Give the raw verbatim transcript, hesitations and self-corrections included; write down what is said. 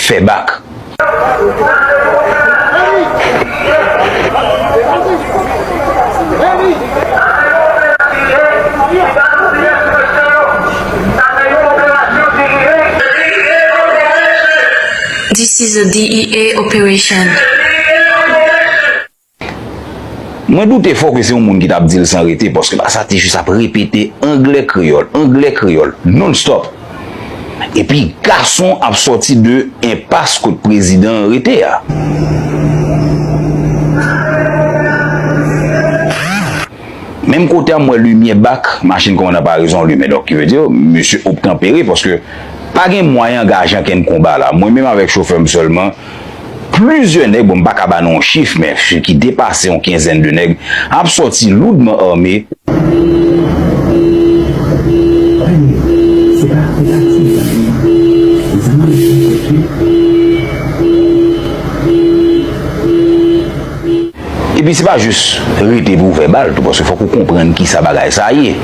fè bak. This is a D E A operation. Mwen doute fò ke se yon moun ki t ap di l san rete, paske sa te jis ap repete anglè kreyòl, anglè kreyòl, non-stop. Epi gason ap sòti de enpas kot prezidan an rete a. Menm kote a, m wè limyè bak, machin kòmandan parezon limen. Donk, ki vle di, misye obtanpere, paske pa gen mwayen angaje ankenn konba la. Mwen menm avèk chofè m sèlman, plizyè nèg, bon, m pa ka ba nou yon chif, men ki depase yon kenzèn de nèg, ap sòti loudman ame. Epi se pa jis rete pou w fè bal tou, paske fòk ou konprann kisa bagay sa ye.